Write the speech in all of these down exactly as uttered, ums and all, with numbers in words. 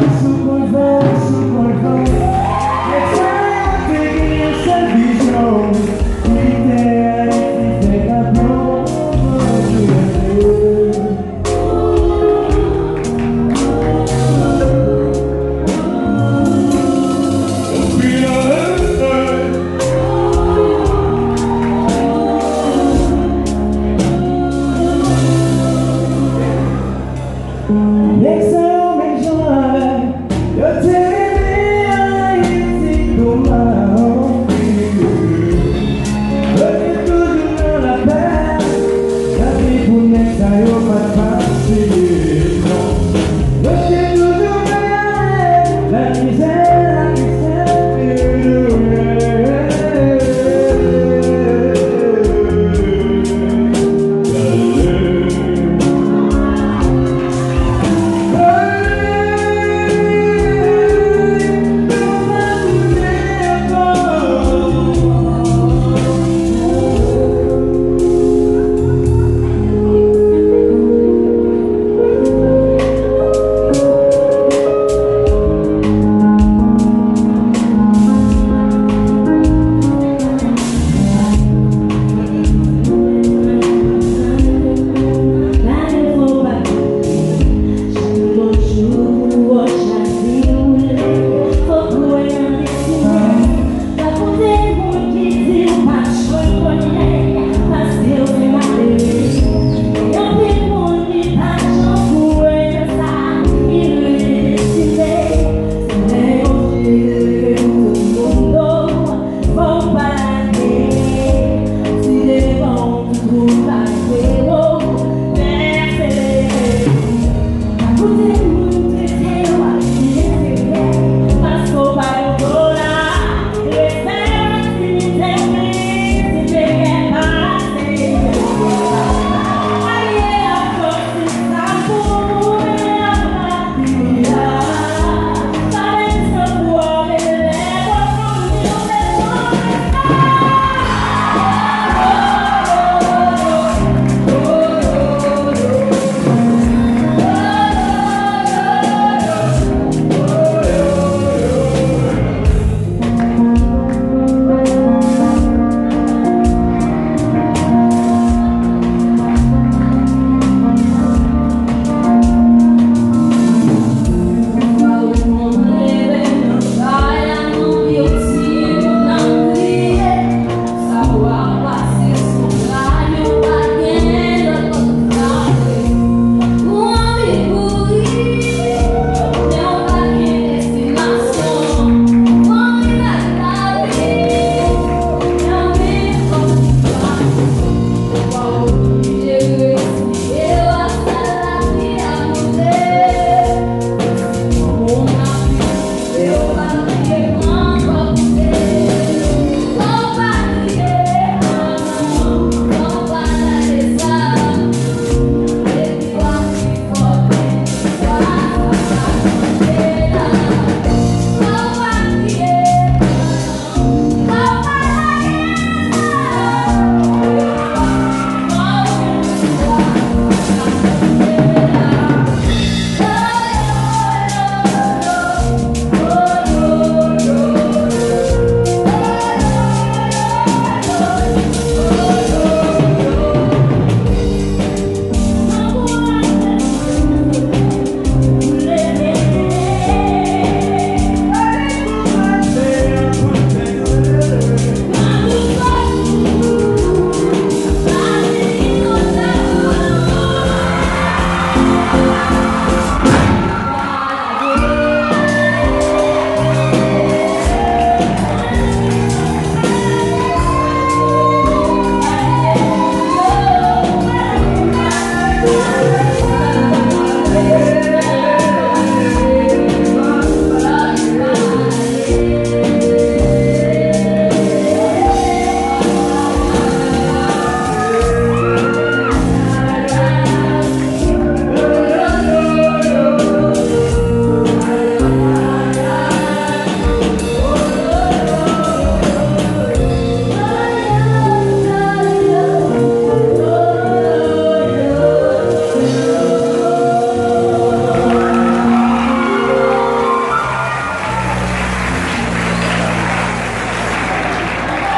Sou kont van, sou kont van. Nèg sa yo te gen yon sèl vizyon, kite Ayiti fè gabon, Bondye. Nèg sa yo menm jan avè m, yo te renmen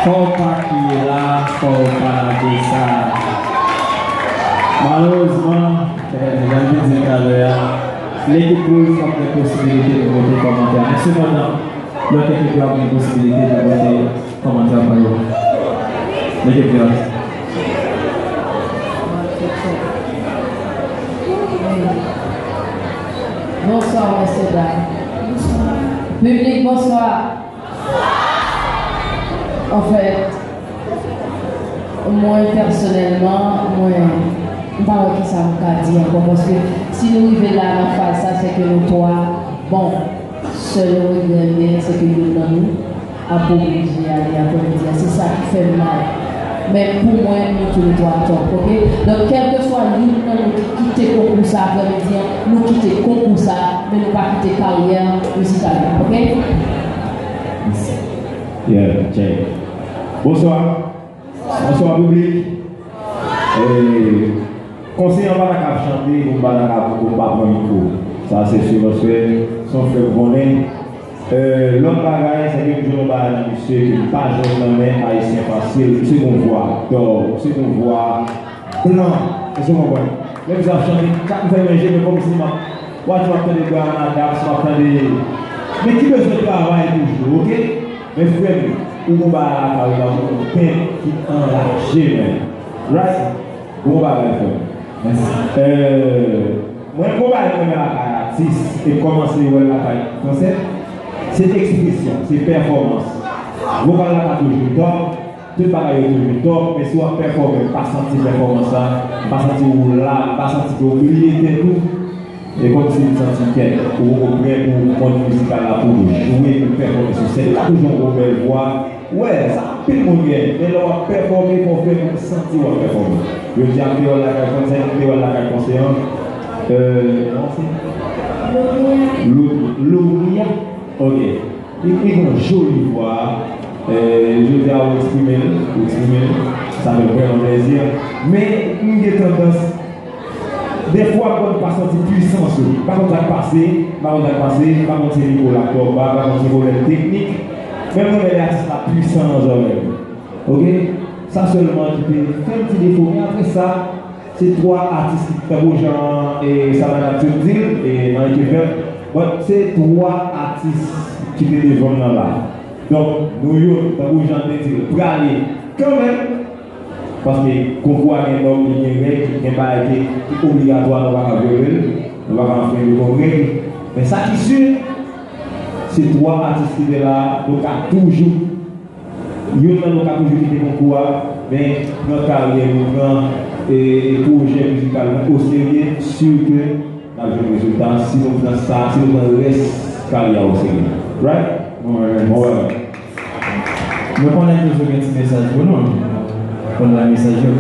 Fò w pa kriye la, fò w pa lage sa. Malerezman, eh, jan m te di l talè a, lekip wouz p ap gen posibilite pou vote kòmantè. Men sepandan, lòt ekip yo ap gen posibilite pou vote kòmantè pa yo. Lekip wouz. Bonswa, mesye dam. Piblik, bonswa. Anfèt, mwen pèsonèlman, mwen, m pa wè kisa m ka di ankò, paske si nou rive la nan faz sa, se ke nou twa bon. Sèl regrè m gen, se ke youn nan nou ap oblije ale aprèmidi a. Se sa ki fè m mal. Men pou mwen, nou toulètwa top, oke? Donk, kèlkeswa youn nan nou ki kite konkou sa aprèmidi a, nou kite konkou sa, men nou pa kite karyè mizikal la, oke? Yeah, check. Bonswa. Bonswa, piblik. E, konseye an pa ta ka ap chante, pou m pa ta ka, pou m pa pran mikwo. Sa, se si, paske se yon frè m konnen. E, lòt bagay, se ke m jwenn yon bagay nan misye ke m pa jwenn nan men Ayisyen fasil. Misye gon vwa dò, misye gon vwa blan. Èske w konprann? Lè misye ap chante, chak m fè manje, men kòmsi m ap, w a di m ap tande Bryan Adams, m ap tande, men ki bezwen travay toujou, oke? Men frè m, ou gon bagay lakay ou la, ou gon pen ki anraje, men. Right? Bon bagay, frè m. Mèsi. Euh, mwen, gon bagay mwen renmen lakay atis, e m kòmanse wè l lakay fransè, se ekspresyon, se pèfòmans. Vokal la ka toujou top, tout bagay yo toujou top, men si w ap pèfòme, m pa santi pèfòmans la, m pa santi w la, m pa santi ke w bliye tèt ou. E kòmsi m santi kèt ou poko prè pou mond mizikal la, pou jwe, pou pèfòme sou sèn. Li ka toujou yon gwo bèl vwa. Wè, sa anpil moun gen. Men lè w ap pèfòme, fò w fè moun santi w ap pèfòme. Jodi a, m te wè l lakay Fransè, m te wè l lakay Konseye an. Euh, kòman se? Lo-, Loria. Ok. Li, li gen yon joli vwa. Euh, jodi a, ou eksprime l, ou eksprime l. Sa fè vrèman plèzi. Men, m gen tandans Defwa, m konn pa santi pwisans ou. M pa konn sa k pase, m pa konn sa k pase, m pa konn si mikwo la twò ba, m pa konn si pwoblèm teknik. Men m renmen lè atis la pwisan nan zòrèy mwen. Oke? Sa sèlman ki te fè m ti defo. Men apre sa, se twa atis ki, tankou jan, e, Samantha te di l, e, nan ekip vèt, but se twa atis ki te devan m nan la. Donk, nou youn, tankou jan te di l, prale kanmenm. Paske konkou a gen nòm, li gen règ, gen bagay ki, ki obligatwa, nou pa ka vyole l, nou pa ka anfrenye kòm règ. Men sa ki si, se twa atis ki te la, nou ka toujou, youn nan nou ka toujou kite konkou a, men pran karyè nou, pran, e, e pwojè mizikal nou oserye, si ke n ap jwenn rezilta si nou pran sa, si nou pran rès karyè a oserye. Right? Bon bagay. Bon bagay. Mwen konnen toujou gen ti mesaj pou nou. Konn la mesaj yo.